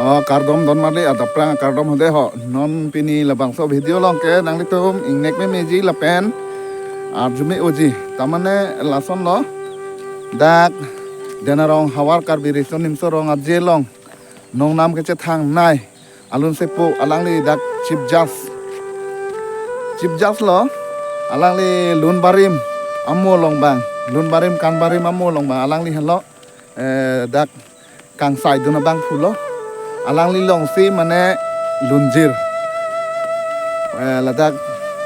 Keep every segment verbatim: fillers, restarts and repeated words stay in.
Oh, kardom don marli, adap prang kardom hode ho. Non pini labangso video along ke nanglitum ingnek memeji lapen arjume-oji. Tamane lasonlo, dak Denarong havar Karbi Riso Nimso Rong Aje along nongnam kechethangnei alun sepo, alangli dak Chief Judge. Chief Judge lo, alangli lun barim amo along abang, lun barim kan barim amo along abang, alangli henlo, eh, dak kangsaidun abangphu lo. Alangli alongsi mane lunjir. Eh, ladak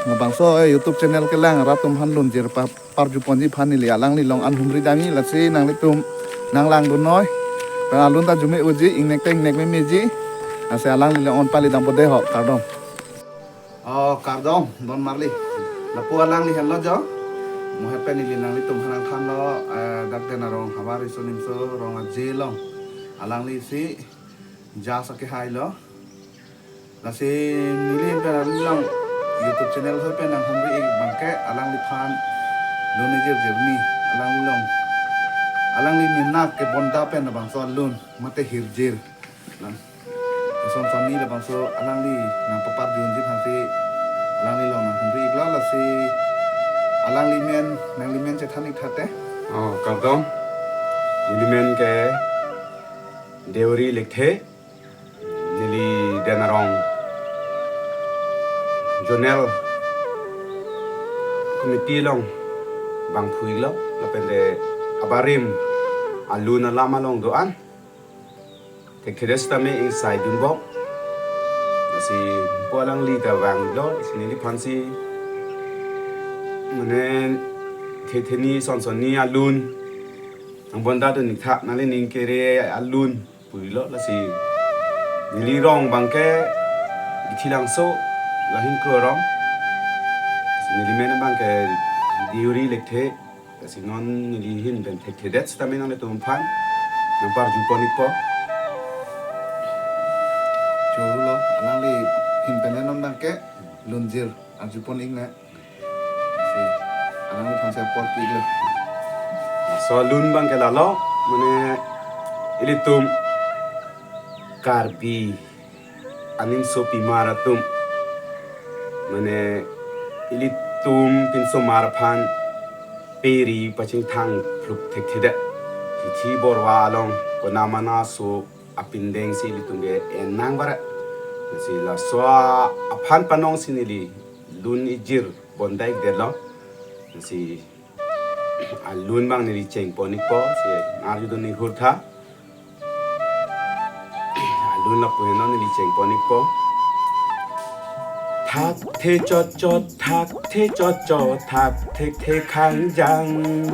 labangso, eh, YouTube channel kelang rat atum aphan lunjir pa parjuponji aphan neli alangli along an humri damji, lasi nanglitum nanglangdunnoi. Pen alun ta arjume-oji, ingnek ta ingnek memeji. Lasi alangli along an pali dampo dei ho, kardom. Oh, kardom don marli. Lapu alangli henlo jo. Mo hepen neli nanglitum aphan nangthanlo, eh, dak Denarong havar Riso Nimso Rong Aje along alanglisi judge akehai lo. Lasi neli pen alangli along YouTube channel ahoi pen nanghumri-ik abangke alangliphan lun ejir jirni, alangli along, alangli menak kebonda pen labangso alun mate hirjir. Lang. Eson sonni labangso alangli nangpaparjunji aphansi alangli along nanghumri-iklo, lasi alangli men, nangli men chethan-ik tha te. Oh, kardom. Neli men ke Deuri Lekthe. Neli Denarong Zonal Committee along bangphu-iklo, lapen te abarim alun alam along do-an thekthedet sitame ingsaidunbom. Lasi po alangli ta vanglo, lasi neliphansi mane thetheni sonsonni alun nangbondadun-ik tha, nangli ning kere alun pulo, lasi neli rong abangke Bithilangso Lahingkro arong. Lasi neli men abangke Deuri Lekthe. Lasi non neli ahin pen thekthedet sitame nanglitum aphan nangparjupon-ikpo. Choro lo, alangli ahin pen non abangke lunjir arjupon-iknei. Si, alangliphansi apor pi-iklo. Laso alun abangke lalo, mane ilitum Karbi animsopimar atum, mane ilitum pinsomar aphan peri pachingthang phluk thekthedet. Hithi borwa along konamana so apindeng si ilitum ke en nang barat. Lasi laso aphan panong si neli lun ejir bonda-ikdetlo. Lasi alun abang neli chengpon-ikpo, si arjudun-ik hur tha. Alun lapu henlo, neli chengpon-ikpo. Thak the chot chot, thak the chot chot, thak thekthe khangjang.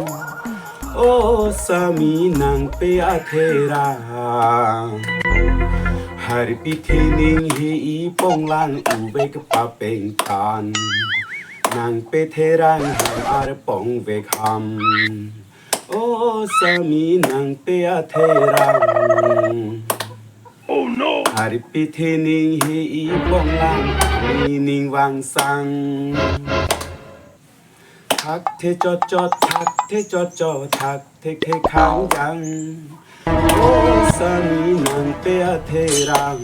O sami nangpe atherang. Harpi thining hi iponglang uvek papengtan. Nangpe therang hem arpong vek ham. O sami nangpe atherang. Oh no! Harpi thining hi iponglang, mining vangsang. Thak the chot chot, thak the chot chot, thak thekthe khangjang. O sami nangpe atherang.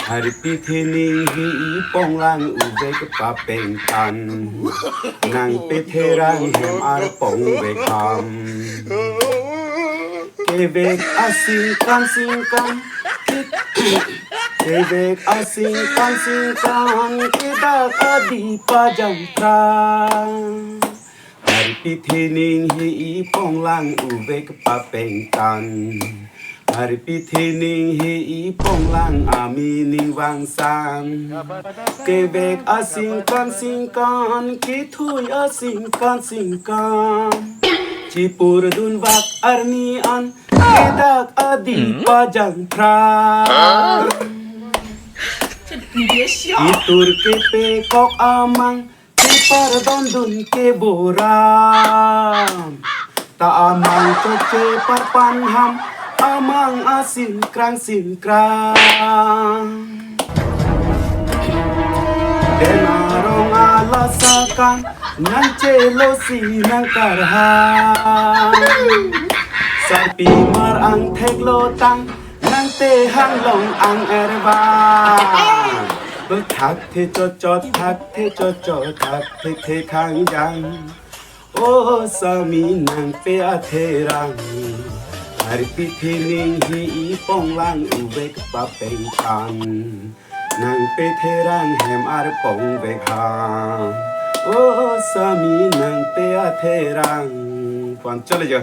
Harpi thining hi iponglang uvek papengtan. Nangpe therang hem arpong vek ham. Kevek asingkan singkan, ke-, kevek asingkan singkan, kedak adi pajang prang. Harpi thining hi iponglang uvek papengtan. Harpi thining hi iponglang amining vangsang. Kevek asingkan singkan, kethui asingkan singkan. Chipurdun vak arni an, kedak adi pajang prang. Itur kepekok amang, kepardondun keboram. Ta amang choche parpan ham, amang asingkrang singkrang. Denarong alasakan, nangchelo si nangkarhang. Sarpimar angthek lotang, nang Te hanglong ang erba. Thak the chocho, thak the chocho, thak the the khangjang. O sami nangpe atherang. Arpi thining hi iponglang uvek papengpan. Nangpe therang hem arpong vek ha. O sami nangpe atherang. Pon chale jo.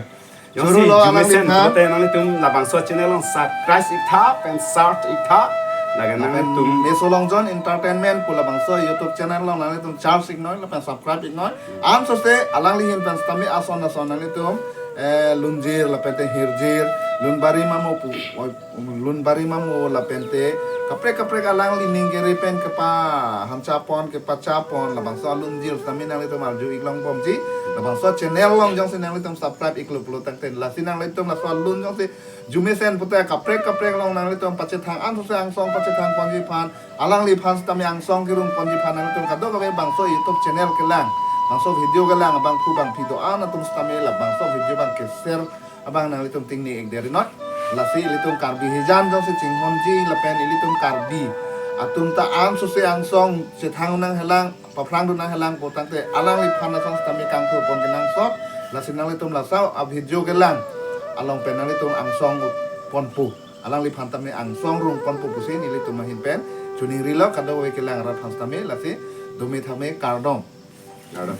Jongsi Joro lo alang jumesen liphan. Pulote nanglitum labangso channel along subscribe iktha pen search iktha. Laga lapen nanglitum Meso Longjon Entertainment pu labangso YouTube channel along nanglitum search iknoi lapen subscribe iknoi. Ansose alangli ahin pen sitame ason ason nanglitum eh, lunjir lapente hirjir, lunbari mamo pu, oi, lunbari mamo lapente kaprek kaprek alangli ning kere pen kepa hamchapon kepachapon labangso alunjir sitame nanglitum arju iklong bomji, labangso channel along jongsi nanglitum subscribe iklo pulo tangte lasi nanglitum laso alun jongsi jumesen puta kaprek kaprek along nanglitum pachethang ansose angsong pachethang ponji aphan, alangliphan sitame angsong kerung ponji aphan nanglitum kadokave bangso YouTube channel kelang, bangso video kelang abangphu bangphi do-an atum sitame labangso video abang ke-share abang nanglitum tingni ik deri noi. Lasi ilitum Karbi hijan jongsi chinghonji lapen ilitum Karbi atum ta ansose angsong chethang nanghelang paphrang dun nanghelang pu tangte alangliphan asong sitame kangthur pon kenangsot. Lasi nanglitum laso a-video kelang along pen nanglitum angsong ponpo, alangliphan tame angsong rung ponpo pusi nelitum ahin pen choningrilo kadokave kelang rat aphan sitame. Lasi dome thame kardom. Kardom.